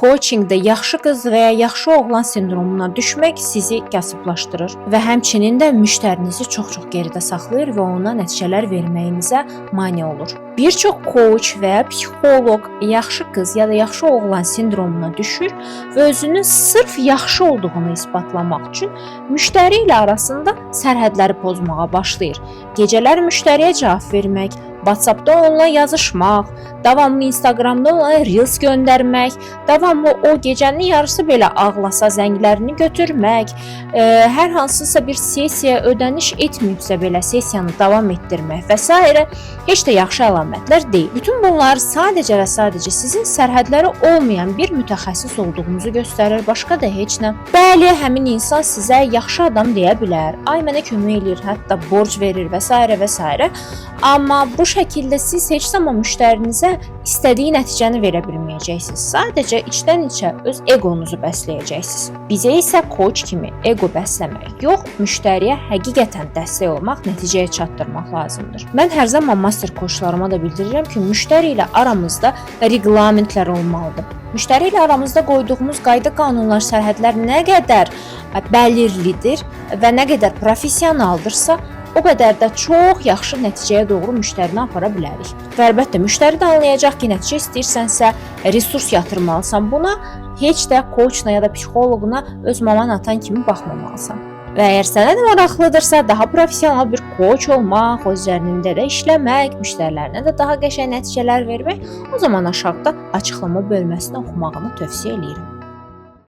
Coachingdə yaxşı qız və ya yaxşı oğlan sindromuna düşmək sizi kasıblaşdırır və həmçinin də müştərinizi çox-çox geridə saxlayır və ona nəticələr verməyinizə mane olur. Bir çox coach və ya psixoloq yaxşı qız ya da yaxşı oğlan sindromuna düşür və özünün sırf yaxşı olduğunu isbatlamaq üçün müştəri ilə arasında sərhədləri pozmağa başlayır. Gecələr müştəriyə cavab vermək, WhatsApp-da onunla yazışmaq, davamlı Instagramda ona reels göndərmək, davamlı o gecənin yarısı belə ağlasa zənglərini götürmək, hər hansısa bir sessiya ödəniş etməyibsə belə sessiyanı davam etdirmək və sairə heç də yaxşı əlamətlər deyil. Bütün bunlar sadəcə və sadəcə sizin sərhədləri olmayan bir mütəxəssis olduğunuzu göstərir, başqa da heç nə. Bəli, həmin insan sizə yaxşı adam deyə bilər. Ay mənə kömək eləyir, hətta borc verir və sairə və sairə. Amma bu şəkildə siz heç zaman müştərinizə istədiyi nəticəni verə bilməyəcəksiniz. Sadəcə içdən-içə öz egonuzu bəsləyəcəksiniz. Bizə isə coach kimi ego bəsləmək yox, müştəriyə həqiqətən dəstək olmaq, nəticəyə çatdırmaq lazımdır. Mən hər zaman master coachlarıma da bildirirəm ki, müştəri ilə aramızda reqlamentlər olmalıdır. Müştəri ilə aramızda qoyduğumuz qayda, qanunlar, sərhədlər nə qədər bəlirlidir və nə qədər professionaldırsa, o qədər də çox yaxşı nəticəyə doğru müştərini apara bilərik. Və əlbəttə müştəri də anlayacaq ki, nəticə istəyirsənsə, resurs yatırmalısan buna, heç də coachla ya da psixoloquna öz maman atan kimi baxmamalısan. Və əgər sənə də maraqlıdırsa, daha professional bir coach olmaq, öz üzərində də işləmək, müştərilərinə də daha qəşəng nəticələr vermək, o zaman aşağıda açıqlama bölməsini oxumağını tövsiyə eləyirəm.